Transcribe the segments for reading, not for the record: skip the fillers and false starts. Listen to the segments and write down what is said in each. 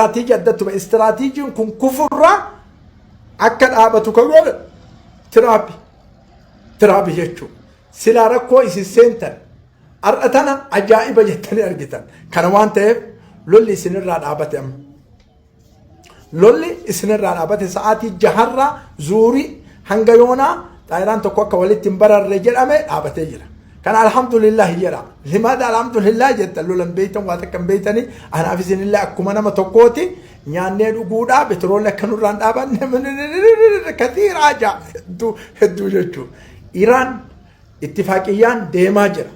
Istiraatiijii addatti bahe. Istiraatiijiin kun kufurraa akka dhaabatu kan godhe Tiraapi. Tiraapi jechuudha. Silaa rakkoo isin seentan har'a tana ajaa'iba jettanii argitan. Kana waan ta'eef lolli isinirraa dhaabate amma. Lolli isinirraa dhaabate sa'aatii jaharraa zuurii hanga yoonaa xaayiraan tokko akka walitti hin bararre jedhame dhaabatee jira. Kana alhamdulillah jedha. Limaada alhamdulillah jettan lola hin beektan waa takka hin beektanii anaaf isinillee akkuma nama tokkooti nyaannee dhuguudhaa betroolli akka nurraa hin dhaabanne katiiraa jaa hedduu hedduu jechuudha. Iraan ittifaaqiyyaan deemaa jira.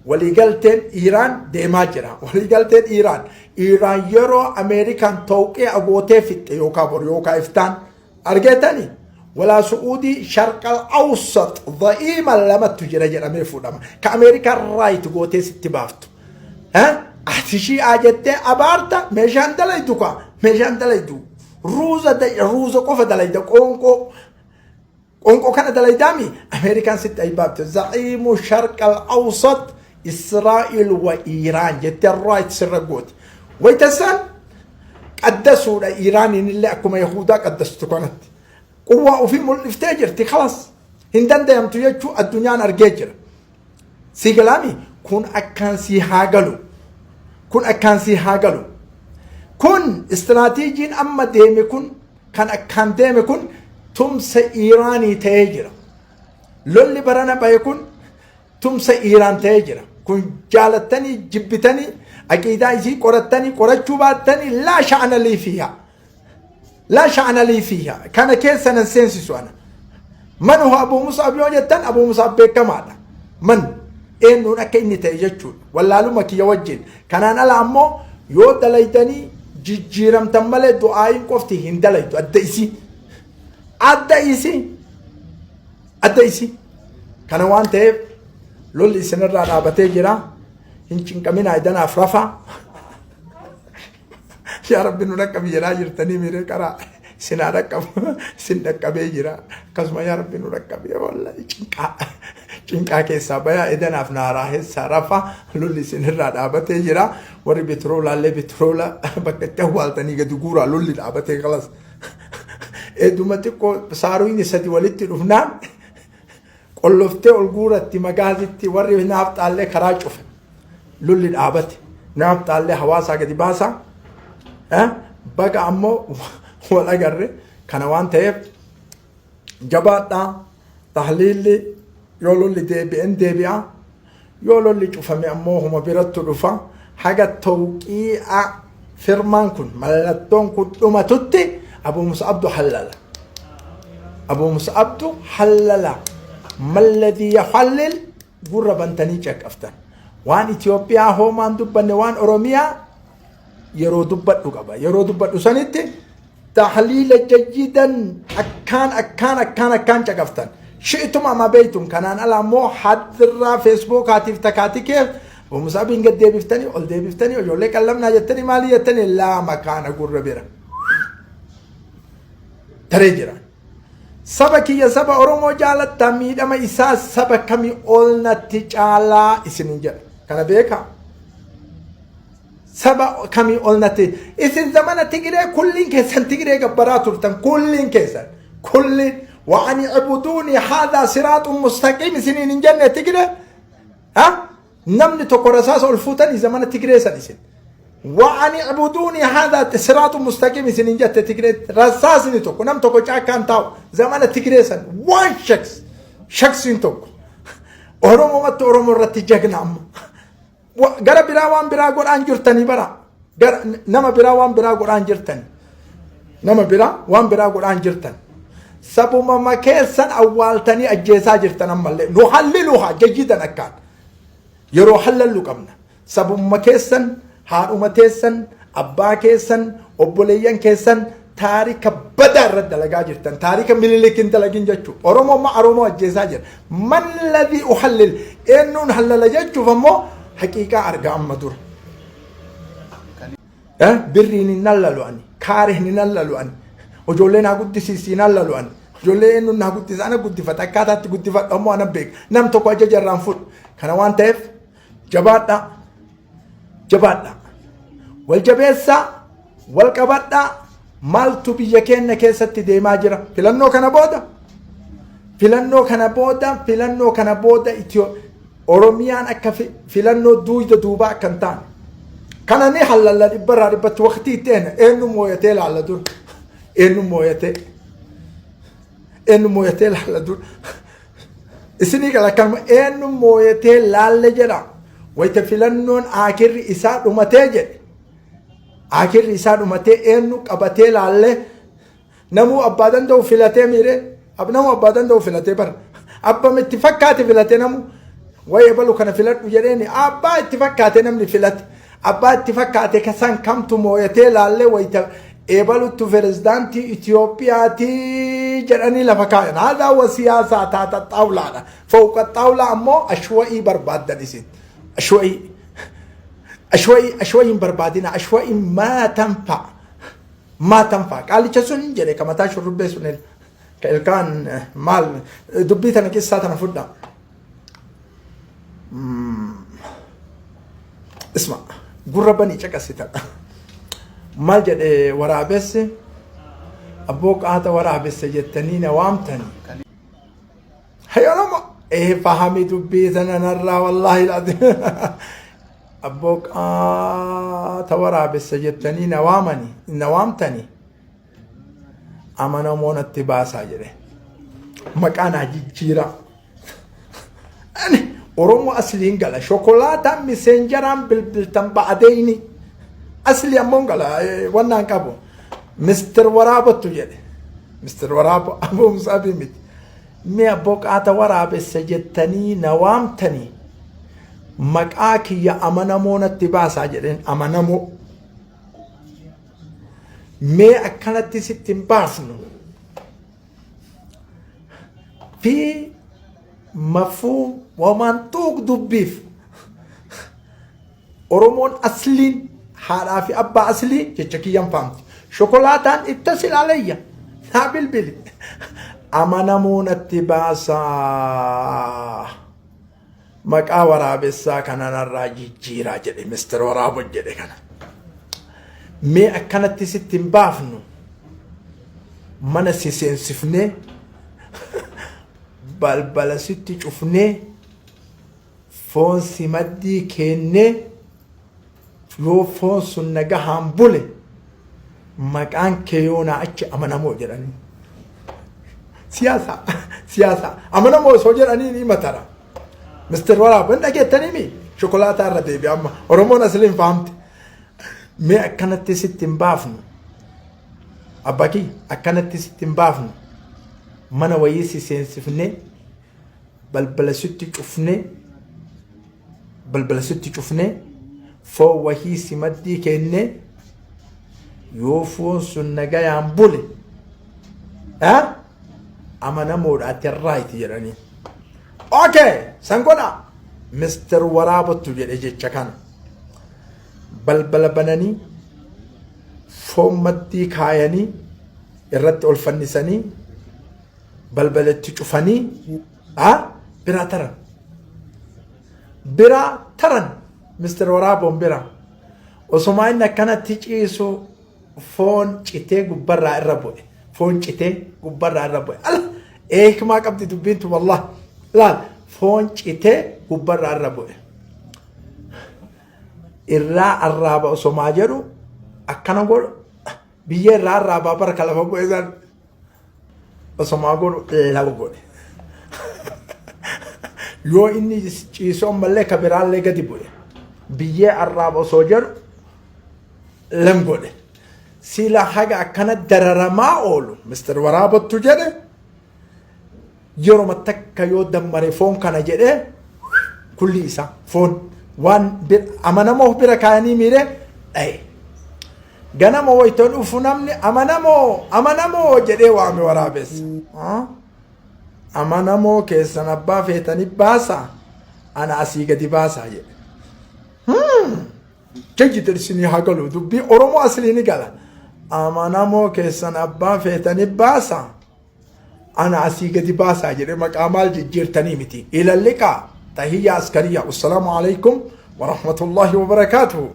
Waliigalteen Iiraan deemaa jira. Waliigalteen Iiraan. Iiraan yeroo Ameerikaan tooqee agootee fixxe yookaan bor yookaan iftaan argeetani. Walaa Su'uudii sharqal awsat dha'iima lamattu jira jedhamee fuudhama. Ka Ameerikaan raayit gootee sitti baaftu. Ati shi'aa jettee abaarta meeshaan dalaydu kaa meeshaan dalaydu. Ruuza ruuza qofa dalayda qoonqoo. Qoonqoo kana dalaydaami Ameerikaan sitti ay baafte zaciimu sharqal awsat Israa'il wa Iiraan jettee raayit sirra gooti. Wayita san qaddasuudha Iiraaniin illee akkuma Yahudaa qaddastu kanatti. Quwwaa ofii mul'iftee jirti kalas hin dandayamtu jechuu addunyaan argee jira. Sii galaami kun akkaan sii haa galu. Kun akkaan sii haa galu. Kun istiraatiijiin amma deeme kun kan akkaan deeme kun tumsa Iiraanii ta'ee jira. Lolli barana bahe kun tumsa Iiraan ta'ee jira. Kun jaalattanii jibbitanii aqiidaa isii qorattanii qorachuu baattanii laa sha'ana lii fiihaa. Laa sha'ana lii fiihaa. Kana keessa nan seensisu ana. Man huwa Abuu Mus'ab yoo jettan Abuu Mus'ab beekamaadha. Man eenyuun akka inni ta'e jechuudha. Wallaaluma kiyya wajjin. Kanaan ala ammoo yoo dalaydanii jijjiiramtan malee du'aa'iin qofti hin dalaydu adda isii. Adda isii. Adda isii. Kana waan ta'eef lolli isinirraa dhaabatee jira. Hin cinqaminaa idanaaf rafaa. Yaa Rabbi nu dhaqqabi jedhaa jirtanii miiree qaraa isin haa dhaqqabu isin dhaqqabee jira akkasuma yaa Rabbi nu dhaqqabi wallahi cinqaa cinqaa keessaa bayaa edanaaf naaraa keessaa rafa lolli isin irraa dhaabatee jira warri betroolaallee betroola bakka itti awwaaltanii gadi guuraa lolli dhaabatee kalas eduma xiqqoo saaruun sadi walitti dhufnaan qolloftee ol guuratti magaazitti warri naafxaallee karaa cufe lolli dhaabate naafxaallee hawaasaa gadi baasaa baga ammoo wal agarre kana waan ta'eef jabaadhaa tahliilli yoo lolli deebi'en deebi'a yoo lolli cufame ammoo huma birattu dhufa haga tawqii'a firmaan kun mallattoon kun dhumatutti Abu Mus'abdu hallala Abu Mus'abdu hallala malladii yahallil gurra bantanii caqaftan waan Itoophiyaa hoomaan dubbanne waan Oromiyaa yeroo dubbadhu qaba yeroo dubbadhu sanitti tahliila jayyidan akkaan akkaan akkaan akkaan caqaftan shi'tum ama beeytum kanaan ala ammoo hadraa feesbuukaatiif takaatikeef Musaabiin gad deebiftanii ol deebiftanii ijoollee qallamnaa jettanii maalii jettanii laa makaana gurra bira taree jira. Saba kiyya saba Oromoo jaalattaa miidhama isaa saba kamii ol natti caalaa isinin jedha. Kana beekaa. Saba kamii ol natti isin zamana Tigiree kulliin keessan Tigiree gabbaraa turtan kulliin keessan kulliin wa'ani ibuduuni haadhaa siraaxun mustaqiim isiniin hin jenne Tigiree. Ha? Namni tokko rasaasa ol fuutanii zamana Tigree san isin. Wa'ani ibuduuni haadha siraatu mustaqiim isin hin jette Tigree rasaasni tokko nam tokko caakkaan taa'u zamana Tigree san waan shaks shaksiin tokko. Oromomatti Oromoo irratti jagna amma. Gara biraa waan biraa godhaan jirtanii bara. Gara nama biraa waan biraa godhaan jirtanii. Nama biraa waan biraa godhaan jirtan. Sabumama keessan awwaaltanii ajjeesaa jirtan ammallee. Nu halliluha jayyidan akkaan. Yeroo hallallu qabna. Sabumma keessan, haadhuma teessan, abbaa keessan, obboleeyyan keessan taarika badaa irratti dalagaa jirtan. Taarika Minilik hin dalagin jechuudha. Oromoo amma Oromoo ajjeesaa jira. Man ladii uhallil eenyuun hallala jechuuf ammoo haqiiqaa arga amma dura. Birriin hin hallalu ani. Kaareen hin hallalu ani. Ijoollee naa guddisiisi hin hallalu ani. Ijoollee eenyuun naa guddisa ana guddifata akkaataatti guddifadhu ammoo ana beeka. Nam tokko ajaja irraan fudhu. Kana waan ta'eef jabaadhaa. Jabaadhaa. Wal jabeessaa. Wal qabadhaa. Maaltu biyya keenya keessatti deemaa jira? Filannoo kana booda, filannoo kana booda, filannoo kana booda Itiyoo Oromiyaan akka filannoo duuyda duubaa akka hin taane. Kana ni hallalla dhibbarraa dhibbatti waqtii itti eena eenyu mooyatee laalla dur, eenyu mooyatee, eenyu mooyatee laalla dur. Isinii gala akkanuma eenyu mooyatee laalle jedha. Wayita filannoon aakirri isaa dhumatee jedhe. Aakirri isaa dhumatee eenyu qabatee laallee, namuu abbaa danda'u filatee miiree, namuu abbaa danda'u filatee bara. Abbam itti fakkaate filatee, namu wayi ebalu kana filadhu jedheeni abbaa itti fakkaate namni filate. Abbaa itti fakkaate kasan kamtu mooyatee laallee, wayita eebaluttu pirezidaantii Itoophiyaati jedhanii lafa kaayan. Haadaa wa siyaasaa taata xaawulaadha. Fowqa xaawulaa ammoo ashwa'ii barbaaddan isin. Ashwa'ii. Ashwa'ii, ashwa'ii hin barbaadina. Ashwa'ii maa tanfa. Maa tanfa. Qaalicha sun hin jedhe ka mataa shurrubbee sun ka ilkaan maal dubbii tana qissaa tana fudha. Isma gurra banii caqasita. Maal jedhe waraabessi? Abboo qaata waraabessa jettanii na waamtani. Hayyoolama ee fahami dubbii tana narraa, wallaahi laazim. Abboo qaata waraabessa jettanii na waamani, na waamtani, amanamoo natti baasaa jedhe. Maqaa naa jijjiiraa. Ani Oromoo asliin gala. Shokolaataan miseenjaraan bilbiltan ba'adeeyni. Asli ammoo gala wannaan qabu. Mister Waraabottu jedhe. Mister Waraabo Abuu Musaabii miti. Mi'a boqaata waraabessa jettanii na waamtanii, maqaa kiyya amanamoo natti baasaa jedheen, amanamoo. Mee akkanatti sitti hin baasnu. Fi mafuu wamantuuq dubbiif Oromoon asliin haadhaa fi abbaa aslii jecha kiyyan faamti. Shokolaataan itta silaalayya naa bilbili. Amanamoo natti baasaa. Maqaa waraabessaa kana narraa jijjiiraa jedhe, Mister Waraabo jedhe kana. Mee akkanatti sitti hin baafnu, mana si seensifnee, balbala sitti cufnee, foon si maddii keennee, yoo foon sun nagahaan bule maqaan kee yoonaa achi amanamoo jedhanii. Siyaasa, siyaasa amanamoo osoo jedhanii ni matara. Mister Waraabo hin dhageettanii mi? Shokolaataa irra deebi'a amma. Oromoon asliin fahamte. Mee akkanatti sitti hin baafnu. Abbaa kiyya, akkanatti sitti hin baafnu. Mana wayii si seensifnee, balbala sitti cufnee, balbala sitti cufnee, foon wahii si maddii kennee, yoo foon sun nagayaan bule amanamoodha, ati right jedhanii. Okay, san godha. Mister Waraabottu jedhe jecha kana. Balbala bananii, foon maddii kaayanii, irratti ol fannisanii, balbalatti cufanii biraa taran. Biraa taran Mister Waraaboon bira. Osuma inni akkanatti ciisu foon citee gubbarraa irra bu'e. Foon citee gubbarraa irra bu'e. Ala eekmaa qabdi dubbiintu, wallah. Laal, foon citee gubbarraa irra bu'e. Irraa arraaba osomaa jedhu akkana godhu, biyyee irraa arraabaa bara ka lafa bu'e san osomaa godhu lafa godhe. Yoo inni ciisu ammallee ka biraallee gadi bu'e. Biyyee arraaba osoo jedhu lam godhe. Sila haga akkana dararamaa oolu Mister Waraabottu jedhe, yeroma takka yoo dammare foon kana jedhee kulli isaa foon waan amanamoo bira kaayanii miire dhaye. Ganama wayita dhufu namni amanamoo, amanamoo jedhee waame waraabessa. Amanamoo keessan abbaa feetanii baasa, ana asii gadi baasaa jedhe. Jajjita isinii haa galu, dubbii Oromoo aslii ni gala. Amanamoo keessan abbaa feetanii baasa, ana asii gadi baasaa jedhe, maqaa maal jijjiirtanii miti. Ilalliqaa tahiyya askariya. Wassalaamu alaikum warahmatullahi wabarakaatuhu.